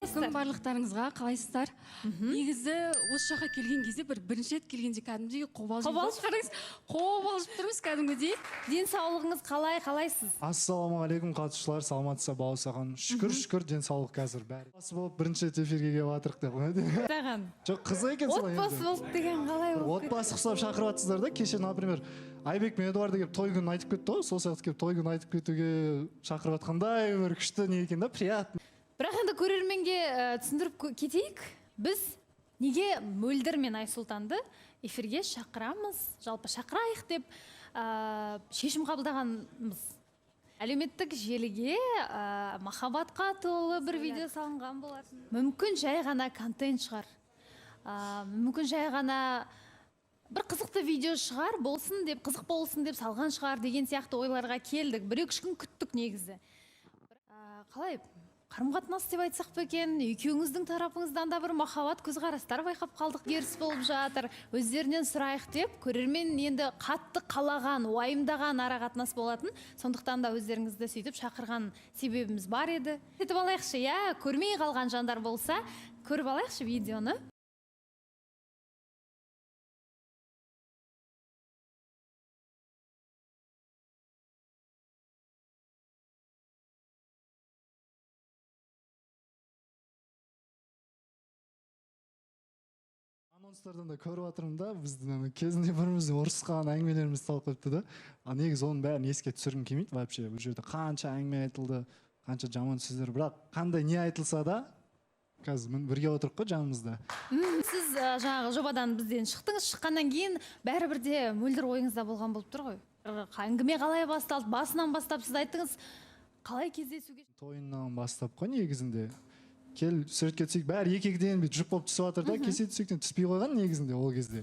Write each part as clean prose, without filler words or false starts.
Күн барлықтарыңызға, қалайсыздар? Негізі осы жаққа келген кезде бірінші рет келгенде кәдімгідей қобалжып Қобалжып? Қараңыз, қобалжып тұрмыз кәдімгідей. Денсаулығыңыз қалай, қалайсыз? Ассалаумағалейкум, қатысушылар, саламатсыз ба, Балауса ханым? Шүкір, шүкір, денсаулық қазір бәрі. Отбасы болып бірінші рет эфирге келіп жатырық деп қояды. Саған. Жоқ, қызық екен солай Отбасы енді. болып деген қалай Бір болып кетті? отбасы ұқсап шақырып жатсыздар да. Кеше, например, Айбек пен Эдуард келіп той күнін айтып кетті ғой, сол сияқты келіп той күнін айтып кетуге шақырып жатқандай бір күшті не екен да, приятно. Бірақ енді көрерменге түсіндіріп кетейік. Біз неге Мөлдір мен Айсұлтанды эфирге шақырамыз, жалпы шақырайық деп шешім қабылдағанбыз. Әлеуметтік желіге махаббатқа толы бір видео салынған болатын. Мүмкін жай ғана контент шығар, мүмкін жай ғана бір қызықты видео шығар, болсын деп, қызық болсын деп салған шығар деген сияқты ойларға келдік. Бір екі үш күн күттік негізі. Қалай қарым-қатынас деп айтсақ па екен, екеуіңіздің тарапыңыздан да бір махаббат көзқарастар байқап қалдық, керіс болып жатыр, өздерінен сұрайық деп. Көрермен енді қатты қалаған, уайымдаған ара қатынас болатын, сондықтан да өздеріңізді сөйтіп шақырған себебіміз бар еді. Етіп алайықшы, иә, көрмей қалған жандар болса, көріп алайықшы видеоны. Анонстардан да көріп жатырмын да, біздің ана кезінде бір-бірімізбен ұрысқан әңгімелерімізді салып қойыпты да. А негізі оның бәрін еске түсіргім келмейді вообще. Бұл жерде қанша әңгіме айтылды, қанша жаман сөздер, бірақ қандай не айтылса да, қазір міне бірге отырық қой жанымызда. Сіз жаңағы жобадан бізден шықтыңыз, шыққаннан кейін бәрібір де Мөлдір ойыңызда болған болып тұр ғой. Әңгіме қалай басталды, басынан бастап сіз айттыңыз, қалай кездесуге? Тойынан бастап қой негізінде. Кел суретке түсейік, бәрі екі екіден бүйтіп жұп болып түсіп жатыр да, келсе түсейіктен түспей қойған негізінде ол кезде.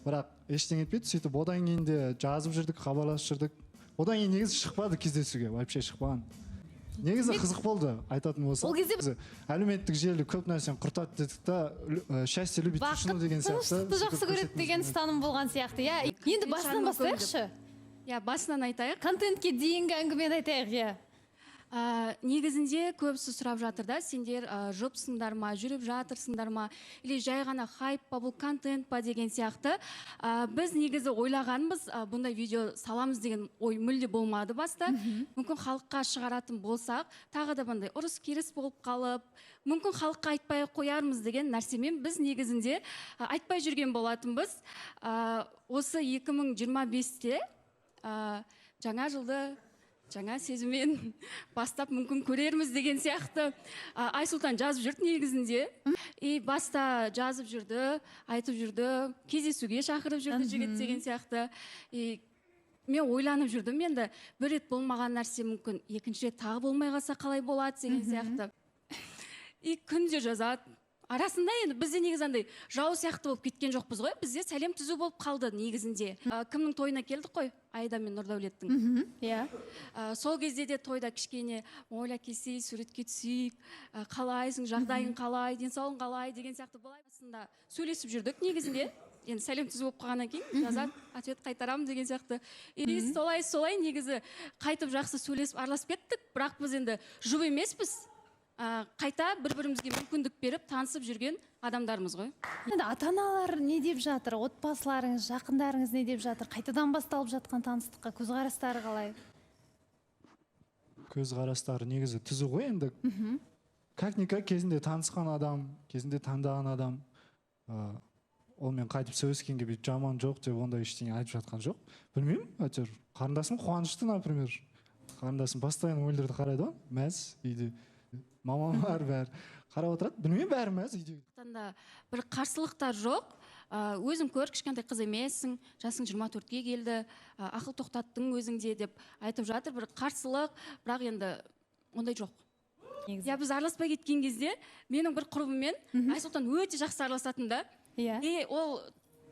Бірақ ештеңе етпеді, сөйтіп одан кейін де жазып жүрдік, хабарласып жүрдік. Одан кейін негізі шықпады кездесуге, вообще шықпаған. Негізі қызық болды, айтатын болсам. Ол кезде Негізі әлеуметтік желі көп нәрсені құртады дедік та, счастье любит тишину Бақыт деген сияқты. тыныштықты жақсы Сөйтіп көреді деген ұстаным болған сияқты, иә. Енді Мен басынан шарма бастайықшы. Иә, басынан айтайық. Контентке дейінгі әңгімені айтайық, иә. Негізінде көбісі сұрап жатыр да, сендер жұпсыңдар ма, жүріп жатырсыңдар ма, или жай ғана хайп па, бұл контент па деген сияқты. Біз негізі ойлағанбыз, бұндай видео саламыз деген ой мүлде болмады баста. Мүмкін халыққа шығаратын болсақ, тағы да бұндай ұрыс-керіс болып қалып, мүмкін халыққа айтпай қоярмыз деген нәрсемен біз негізінде айтпай жүрген болатынбыз. Осы 2025-те, жаңа жылды жаңа сезіммен бастап мүмкін көрерміз деген сияқты. Айсұлтан жазып жүрді негізінде. И баста жазып жүрді, айтып жүрді, кездесуге шақырып жүрді жігіт деген сияқты. И мен ойланып жүрдім, енді бір рет болмаған нәрсе мүмкін, екінші рет тағы болмай қалса қалай болады деген сияқты. И күнде жазады. Арасында енді бізде негізі андай жау сияқты болып кеткен жоқпыз ғой, бізде сәлем түзу болып қалды негізінде. Кімнің тойына келдік қой, Аида мен Нұрдәулеттің. Иә. Сол кезде де тойда кішкене ойла келсей, суретке түсейік, қалайсың, жағдайың қалай, денсаулығың қалай деген сияқты былай басында сөйлесіп жүрдік негізінде. Енді сәлем түзу болып қалғаннан кейін жазады, ответ қайтарамын деген сияқты. И солай, солай негізі қайтып жақсы сөйлесіп араласып кеттік, бірақ біз енді жұп емеспіз. Қайта бір-бірімізге мүмкіндік беріп танысып жүрген адамдармыз ғой. Енді ата-аналар не деп жатыр, отбасыларыңыз, жақындарыңыз не деп жатыр? Қайтадан басталып жатқан таныстыққа көзқарастары қалай? Көзқарастары негізі түзу ғой енді. Как никак кезінде танысқан адам, кезінде таңдаған адам, онымен қайтып сөйлескенге бүйтіп жаман жоқ деп ондай ештеңе айтып жатқан жоқ. Білмеймін, әйтеуір қарындасым қуанышты, например. Қарындасым постоянно Мөлдірді қарайды ғой, мәз үйде. Мамам бар, бәрі қарап отырады. Білмеймін, бәрі мәз үйде. Сондықтан да бір қарсылықтар жоқ. Өзің көр, кішкентай қыз емессің, жасың жиырма төртке келді, ақыл тоқтаттың өзіңде деп айтып жатыр. Бір қарсылық, бірақ енді ондай жоқ. Негізі. Иә, біз араласпай кеткен кезде менің бір құрбыммен Айсұлтан өте жақсы араласатын да. И ол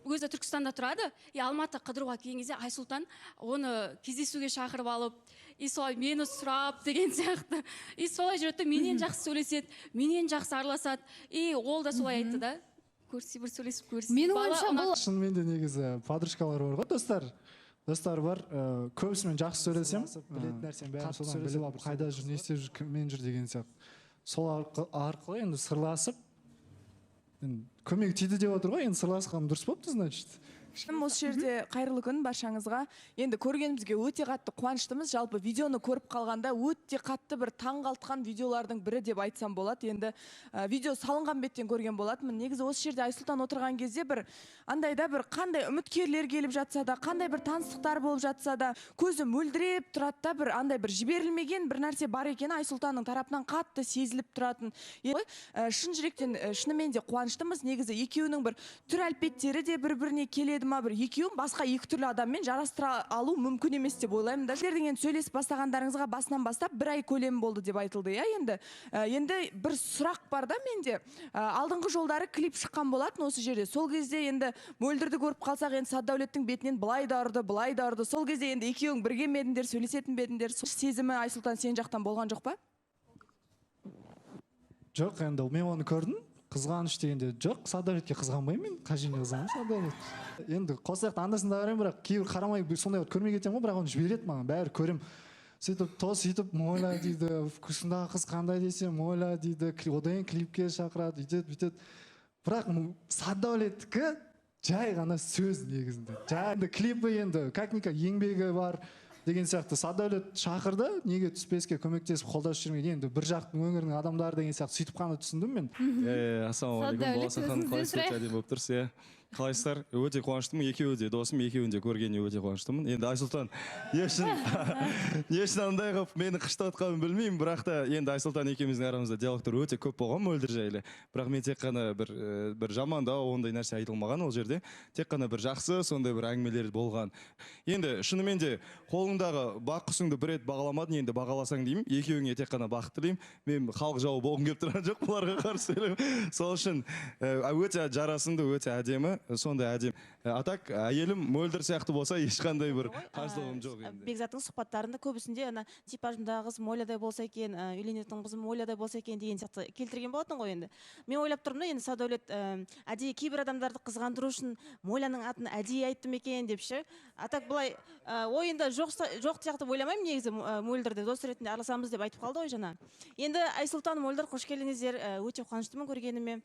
өзі Түркістанда тұрады, и Алматы қыдыруға келген кезде Айсұлтан оны кездесуге шақырып алып, и солай мені сұрап деген сияқты. И солай жүреді, менен жақсы сөйлеседі, менен жақсы араласады. И ол да солай айтты да. Көрсе бір сөйлесіп көрсе. Менің Бала ойымша ұнат- бұл Шынымен де негізі подружкалар бар ғой, достар. Достар бар, көбісімен жақсы сөйлесемін. Білетін нәрсенің бәрін содан біліп алып, қайда жүр, не істеп жүр, кіммен жүр деген сияқты. Сол арқылы енді сырласып, енді көмегі тиді деп отыр ғой, енді сырласқаным дұрыс болыпты, значит. Осы жерде қайырлы күн баршаңызға. Енді көргенімізге өте қатты қуаныштымыз. Жалпы видеоны көріп қалғанда өте қатты бір таңғалтқан видеолардың бірі деп айтсам болады. Енді видео салынған беттен көрген болатынмын. Негізі осы жерде Айсұлтан отырған кезде бір андайда бір қандай үміткерлер келіп жатса да, қандай бір таныстықтар болып жатса да, көзі мөлдіреп тұрады да, бір андай бір жіберілмеген бір нәрсе бар екені Айсұлтанның тарапынан қатты сезіліп тұратын. Шын жүректен шынымен де қуаныштымыз. Негізі екеуінің бір түр әлпеттері де бір-біріне келеді ма, бір екеуін басқа екі түрлі адаммен жарастыра алу мүмкін емес деп ойлаймын да. Сіздердің енді сөйлесіп бастағандарыңызға басынан бастап бір ай көлемі болды деп айтылды, иә, енді. Енді бір сұрақ бар да менде. Алдыңғы жолдары клип шыққан болатын осы жерде. Сол кезде енді Мөлдірді көріп қалсақ, енді Сатдәулеттің бетінен былай да ұрды, былай да ұрды. Сол кезде енді екеуің бірге ме едіңдер, сөйлесетін бе едіңдер? Сол сезімі Айсұлтан сен жақтан болған жоқ па? Жоқ, енді мен оны көрдім. Қызғаныш дегенде жоқ, Сатдәулетке қызғанбаймын мен. Қай жеріне қызғанамын Сатдәулет? Енді қосаяқты анда-санда қараймын, бірақ кейбір қарамай сондай қылып көрмей кетемін ғой, бірақ оны жібереді маған, бәрі көремін. Сөйтіп тос сөйтіп Моля дейді, вкусындағы қыз қандай десе Моля дейді, одан кейін клипке шақырады, үйтеді, бүйтеді. Бірақ Сатдәулеттікі жай ғана сөз негізінде. Жай енді клипі енді, как никак еңбегі бар деген сияқты. Сатдәулет шақырды, неге түспеске, көмектесіп қолдасып жүрмеген, енді бір жақтың өңірінің адамдары деген сияқты сөйтіп қана түсіндім мен. Ассалаумағалейкум, Болат ханым, қалайсыз? Өте әдемі болып тұрсыз, иә. Қалайсыздар? Өте қуаныштымын, екеуі де досым, екеуін де көргеніне өте қуаныштымын. Енді Айсұлтан, не үшін андай қылып мені қыштатқанын білмеймін, бірақ та енді Айсұлтан екеуміздің арамызда диалогтар өте көп болған Мөлдір жайлы. Бірақ мен тек қана бір жамандау ондай нәрсе айтылмаған ол жерде. Тек қана бір жақсы сондай бір әңгімелер болған. Енді шынымен де қолыңдағы бақ құсыңды бір рет бағаламадың, енді бағаласаң деймін. Екеуіңе тек қана бақыт тілеймін. Мен халық жауы болғым келіп тұрған жоқ, бұларға қарсы сөйлеймін. Сол үшін өте жарасымды, өте әдемі, сондай әдемі. А так, әйелім Мөлдір сияқты болса, ешқандай бір қарсылығым жоқ енді. Бекзаттың сұхбаттарында көбісінде ана типажымдағы қыз Молядай болса екен, үйленетін қызым Молядай болса екен деген сияқты келтірген болатын ғой енді. Мен ойлап тұрмын да, енді Сатдәулет әдейі кейбір адамдарды қызғандыру үшін Моляның атын әдейі айттым екен деп ше. А так былай ойында жоқ сияқты ойламаймын негізі, Мөлдірді дос ретінде араласамыз деп айтып қалды ғой жаңа. Енді Айсұлтан, Мөлдір, қош келдіңіздер. Өте қуаныштымын көргеніме.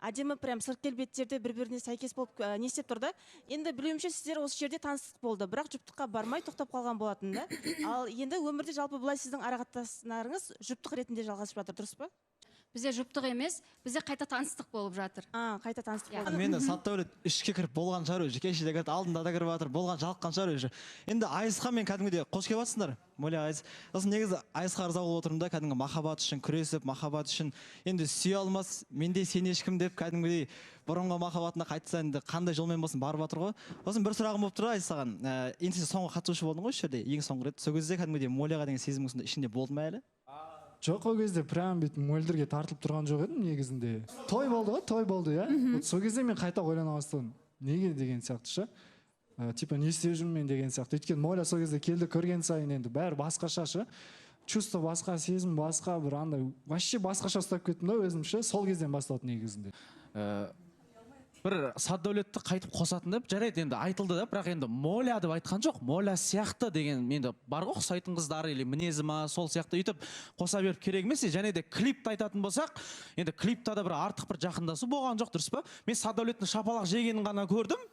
Әдемі прям сырт келбеттерде бір-біріне сәйкес болып не істеп тұр да. Енді білуімше сіздер осы жерде таныстық болды, бірақ жұптыққа бармай тоқтап қалған болатын да. Ал енді өмірде жалпы былай сіздің арақатынастарыңыз жұптық ретінде жалғасып жатыр, дұрыс па? Бізде жұптық емес, бізде қайта таныстық болып жатыр. Қайта таныстық болды. Мені Сатдәулет ішке кіріп болған шығар уже, кеше де кірді, алдында да кіріп жатыр, болған жалыққан шығар уже. Енді Айысқа мен кәдімгідей қош келіп жатсыңдар, Моля, Айыс. Сосын негізі Айысқа ырза болып отырмын да, кәдімгі махаббат үшін күресіп, махаббат үшін енді сүйе алмас, менде сен ешкім деп кәдімгідей бұрынғы махаббатына қайтса енді қандай жолмен болсын барып жатыр ғой. Сосын бір сұрағым болып тұр Айыс саған. Енді сен соңғы қатысушы болдың ғой осы жерде, ең соңғы рет. Сол кезде кәдімгідей Моляға деген сезімің сонда ішінде болды ма әлі? Жоқ, ол кезде прям бүйтіп Мөлдірге тартылып тұрған жоқ едім негізінде. Той болды ғой, той болды, иә. Вот сол кезде мен қайта ойлана бастадым. Неге деген сияқты ше. Типа не істеп жүрмін мен деген сияқты. Өйткені Моля сол кезде келді, көрген сайын енді бәрі басқаша ше. Чувство басқа, сезім басқа, бір андай вообще басқаша ұстап кеттім да өзім ше. Сол кезден басталды негізінде. Бір Сатдәулетті қайтып қосатын деп, жарайды енді айтылды да, бірақ енді Моля деп айтқан жоқ, Моля сияқты деген енді бар ғой ұқсайтын қыздар или мінезі ма, сол сияқты өйтіп қоса беріп керек емес. Және де клипті айтатын болсақ, енді клипта да бір артық бір жақындасу болған жоқ, дұрыс па? Мен Сатдәулеттің шапалақ жегенін ғана көрдім.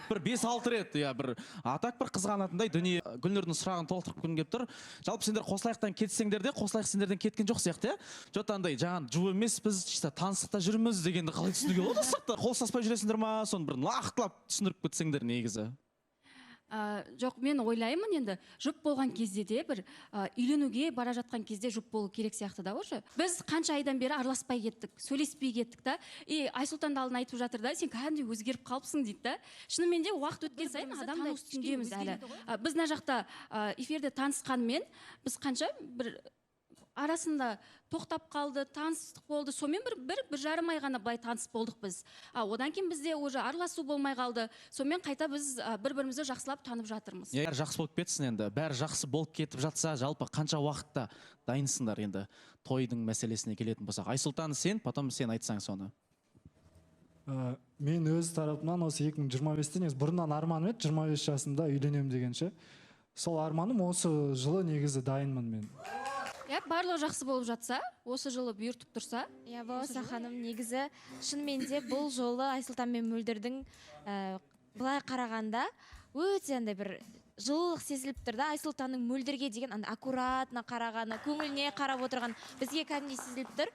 Бір 5-6 рет, иә, бір атак бір қызғанатындай дүние. Гүлнұрдың сұрағын толықтырып күн келіп тұр. Жалпы сендер қосылайықтан кетсеңдер де, қосылайық сендерден кеткен жоқ сияқты, иә? Жоқ, андай жаңағы жұп емеспіз, чисто таныстықта жүрміз дегенді қалай түсінуге болады осы сыртта? Қол ұстаспай жүресіңдер ма? Соны бір нақтылап түсіндіріп кетсеңдер негізі. Жоқ, мен ойлаймын енді жұп болған кезде де бір үйленуге бара жатқан кезде жұп болу керек сияқты да уже. Біз қанша айдан бері араласпай кеттік, сөйлеспей кеттік та. И Айсұлтан да алдын айтып жатыр да, сен кәдімгідей өзгеріп қалыпсың дейді да. Шынымен де уақыт өткен сайын адам да үстіндеміз әлі. Біз мына жақта эфирде танысқанмен біз қанша бір арасында тоқтап қалды, таныстық болды. Сонымен бір жарым ай ғана былай таныс болдық біз. Одан кейін бізде уже араласу болмай қалды. Сонымен қайта біз бір-бірімізді жақсылап танып жатырмыз. Бәрі жақсы болып кетсін енді. Бәрі жақсы болып кетіп жатса, жалпы қанша уақытта дайынсыңдар енді тойдың мәселесіне келетін болсақ. Айсұлтан, сен, потом сен айтсаң соны. Мен өз тарапымнан осы 2025-те негізі бұрыннан арманым еді, 25 жасымда үйленемін дегенше. Сол арманым осы жылы негізі дайынмын мен. Иә, Иә, барлығы жақсы болып жатса, осы жылы бұйыртып тұрса. Иә, Балауса ханым, негізі шынымен де бұл жолы Айсұлтан мен Мөлдірдің былай қарағанда өте андай бір жылылық сезіліп тұр да. Айсұлтанның Мөлдірге деген андай аккуратно қарағаны, көңіліне қарап отырған бізге кәдімгідей сезіліп тұр.